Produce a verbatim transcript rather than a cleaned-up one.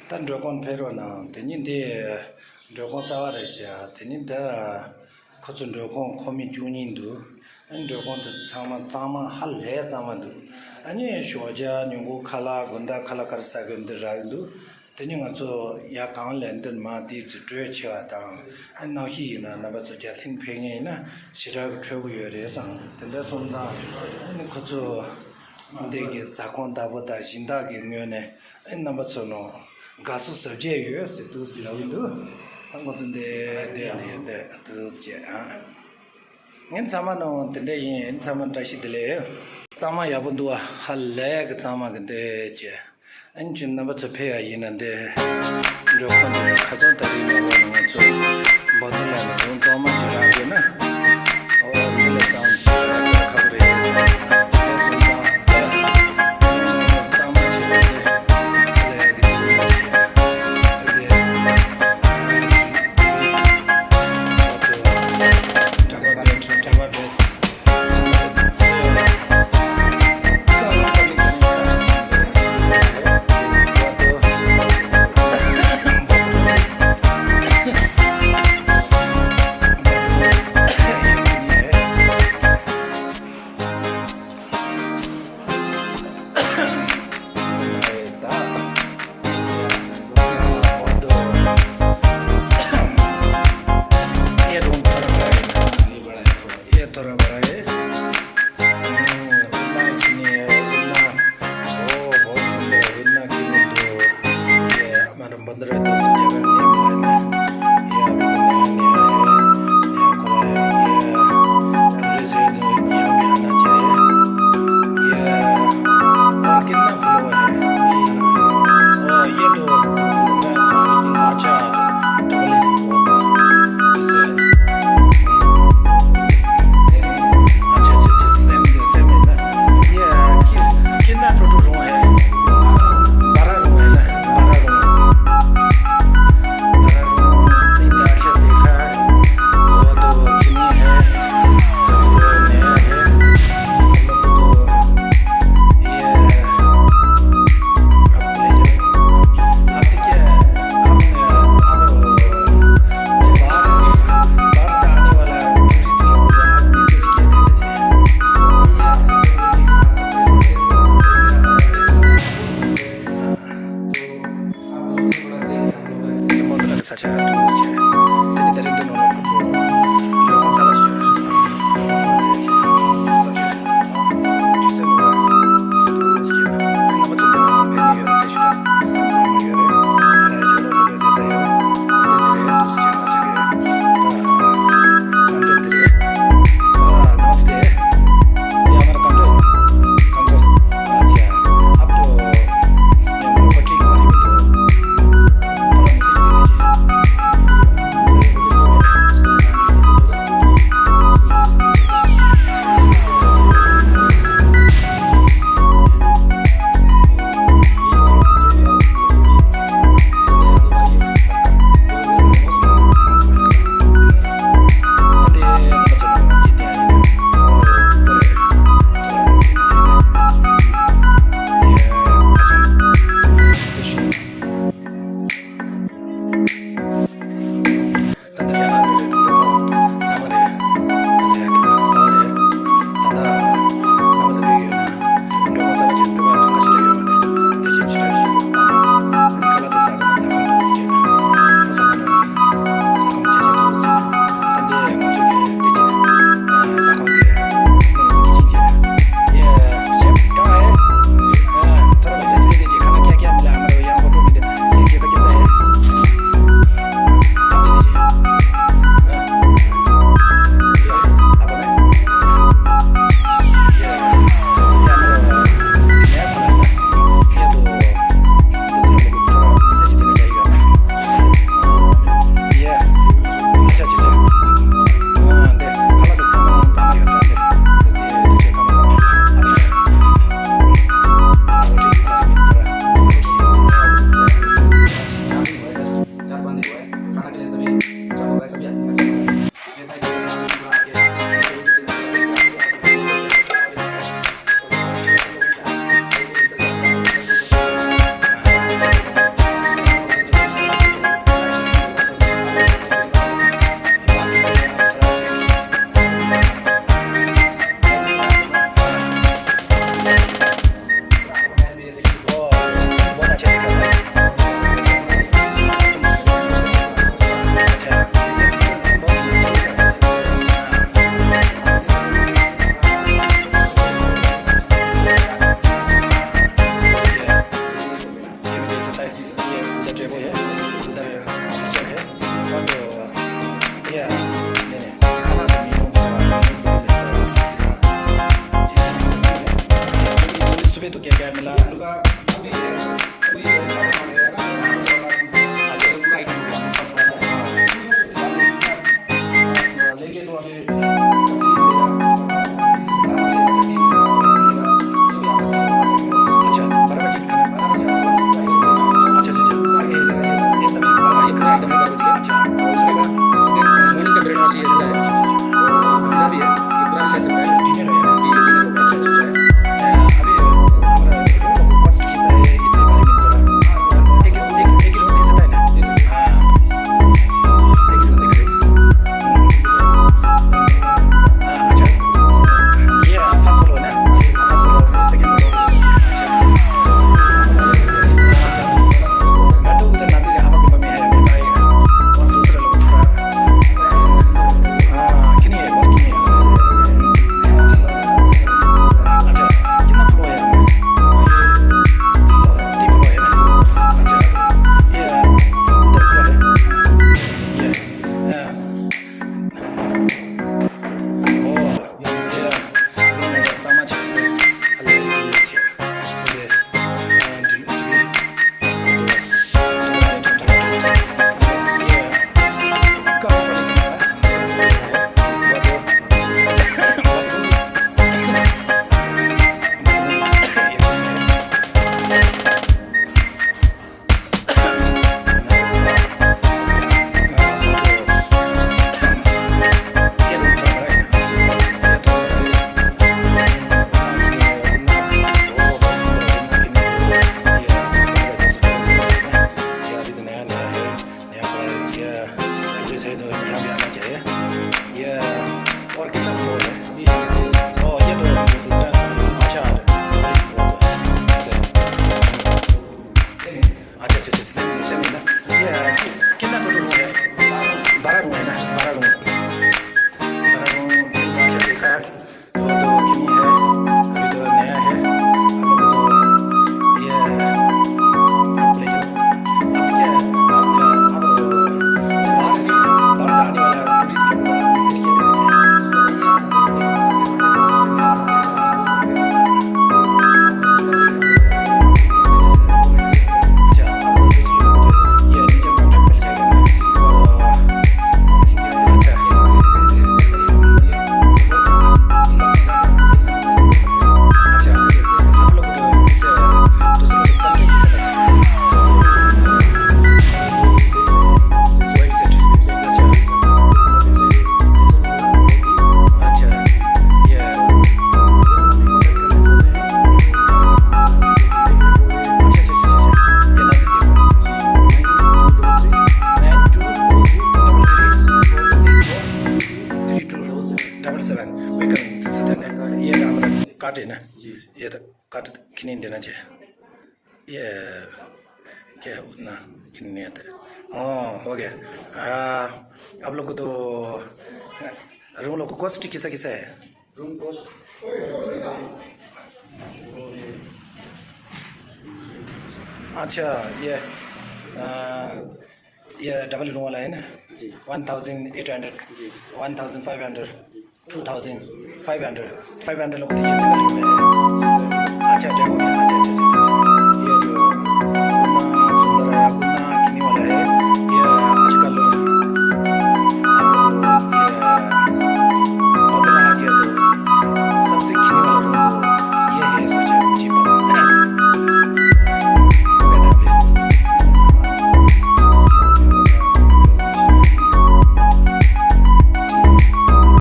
ད་མགྲོན་ཁང་ཕེབས་རོགས་གནང་། དེ་ནི་འདི་མགྲོན་ཁང་གསར་པ་རེད་ཤག་དེ་ནི་ད་ཁོ་ཚོ་མགྲོན་ཁང་ཁང་མིག་བཅུ་གཉིས་འདུག་ཨ་ནི་མགྲོན་ཁང་དེ་ཚང་མ་གཙང་མ་ཧ་ལས་གཙང་མ་འདུག་ཨ་ནི་ཞོགས་ཇ་ཉིན་གུང་ཁ་ལག་དགོང་དག་ཁ་ལག་ག་རེ་ཟ་དགོས་འདི་རག་གི་འདུག་དེ་ནི་ང་ཚོ་ཡར་གང་ལས་འདིར་མར་ཏོག་ཙམ་བྲོས་ཆེ་བ་དང་། ཨ་ནི་གནམ་གཤིས་ཡིན་ན་རྣམ་པ་ཚོ་རྒྱ་ཐིམ་ཕེབས་མཁན་ཡིན་ན་ཞེ་དྲག་གི་འཕྲོད་གི་ཡོད་རེད་བསམ། དེ་འདྲ་སོང་ཙང་ཨ་ནི་ཁོ་ཚོ་འདི་གི་ཟ་ཁང་བདག་པོ་དང་སྦྱིན་བདག་གི་ངོས་ནས་ཨ་ནི་རྣམ་པ་ཚོ་ནང་དགའ་བསུ་བཟོ་བྱས་ཡོད་ཟེར་ཏོག་ཙམ་ལབ་ཀྱི་འདུག་ད་ཁོ་ཚོ་འདི་བསྡད་ནས་བསྡད་ཏོག་ཙམ་བྱས་ཨ། ངས་ཚང་མ་ནང་དེ་འདྲ་ཡིན། ཚང་མ་བཀྲ་ཤིས་བདེ་ལེགས། གཙང་མ་ཡག་པོ་འདུག་ཨ། ཧ་ལས་གི་གཙང་མ་གི་འདི་བྱས། ཨ་ནི་ཁྱེད་རྣམ་པ་ཚོ་ཕེབས་ཡ་ཡིན་ན་འདི་མགྲོན་ཁང་འདི་ཁ་སང་ད་རེས་ནང་ལོགས་ནས་ང་ཚོ་འབར་ཐོག་ལ་ནས་རོང་གཙང་མ་ཅིག་རག་དགོས་ན། ཨོ་དེ་ལས་གཙང་མ་ཁ་བོ་རེད། དེ་སོང་ཙང་གཙང་མ་བྱས་ཏེ་ཧ་ལས་གི་འདི་མི་བྱས། དེ་འདྲ་བ་བེད་འདྲ་བ་བེད། नहीं देना चाहिए। ये क्या है उतना, कितने आते हैं? हाँ, हो गया। आ, आप लोग को तो रूम लोग को कॉस्ट किसा किसा है? Room cost. अच्छा, ये, आ, ये डबल रूम वाला है ना? जी। वन थाउजेंड एट हंड्रेड, जी। वन थाउजेंड फ़ाइव हंड्रेड, जी। Two thousand five hundred, five hundred लोग तो ये सिंगल रूम है। अच्छा, ठीक हो गया।